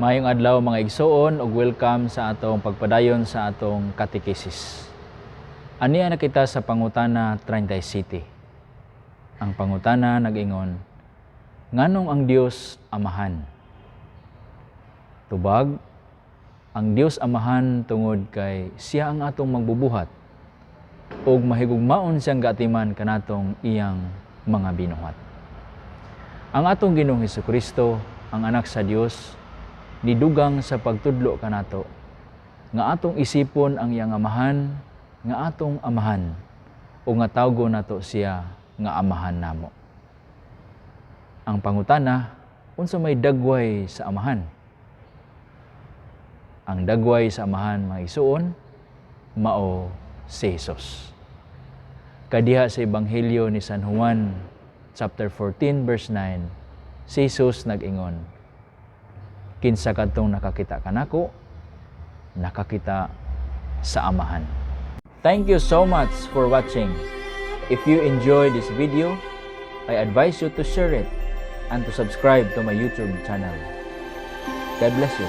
Maayong adlaw, mga igsoon, ug welcome sa atong pagpadayon sa atong katekesis. Ania na kita sa pangutana 37. Ang pangutana nag-ingon, "Nganong ang Dios Amahan?" Tubag, ang Dios Amahan tungod kay siya ang atong magbubuhat ug mahigugmaon siyang gaatiman kanatong iyang mga binuhat. Ang atong Ginoong Hesukristo, ang anak sa Dios, nidugang sa pagtudlo kanato nga atong isipon ang iyang Amahan nga atong Amahan o nga tawgo nato siya nga Amahan namo. Ang pangutana, unsa may dagway sa Amahan? Ang dagway sa Amahan, mga igsuon, mao si Jesus. Kadiha sa Ebanghelyo ni San Juan chapter 14 verse 9, si Jesus nag-ingon, "Kinsa kadtong nakakita kanako, nakakita sa Amahan." Thank you so much for watching. If you enjoyed this video, I advise you to share it and to subscribe to my YouTube channel. God bless you.